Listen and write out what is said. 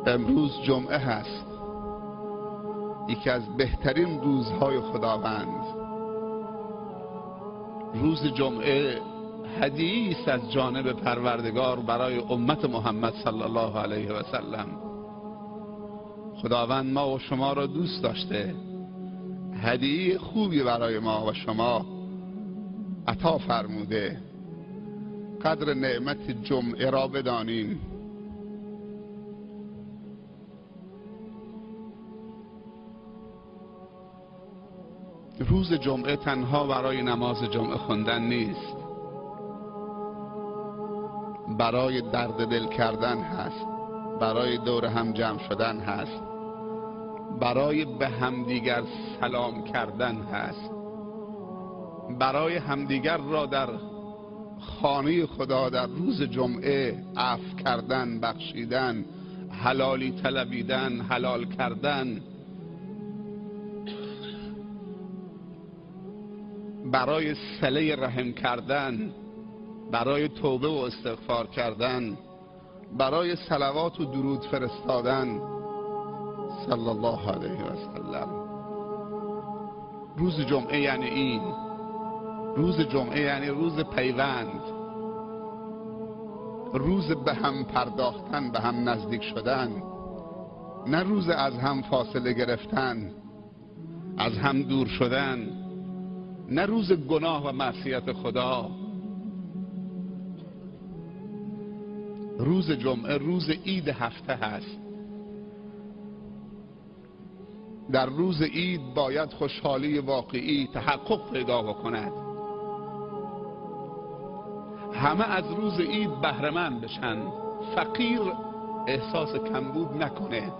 امروز جمعه هست، یکی از بهترین روزهای خداوند. روز جمعه هدیه است از جانب پروردگار برای امت محمد صلی الله علیه و سلم. خداوند ما و شما را دوست داشته، هدیه خوبی برای ما و شما عطا فرموده. قدر نعمت جمعه را بدانیم. روز جمعه تنها برای نماز جمعه خواندن نیست، برای درد دل کردن هست، برای دور هم جمع شدن هست، برای به همدیگر سلام کردن هست، برای همدیگر را در خانه خدا در روز جمعه عفو کردن، بخشیدن، حلالی طلبیدن، حلال کردن، برای صله رحم کردن، برای توبه و استغفار کردن، برای صلوات و درود فرستادن صلی الله علیه و سلم. روز جمعه یعنی این. روز جمعه یعنی روز پیوند، روز به هم پرداختن، به هم نزدیک شدن، نه روز از هم فاصله گرفتن، از هم دور شدن، نه روز گناه و معصیت خدا. روز جمعه روز عید هفته هست. در روز عید باید خوشحالی واقعی تحقق پیدا بکند، همه از روز عید بهره مند بشن، فقیر احساس کمبود نکنه.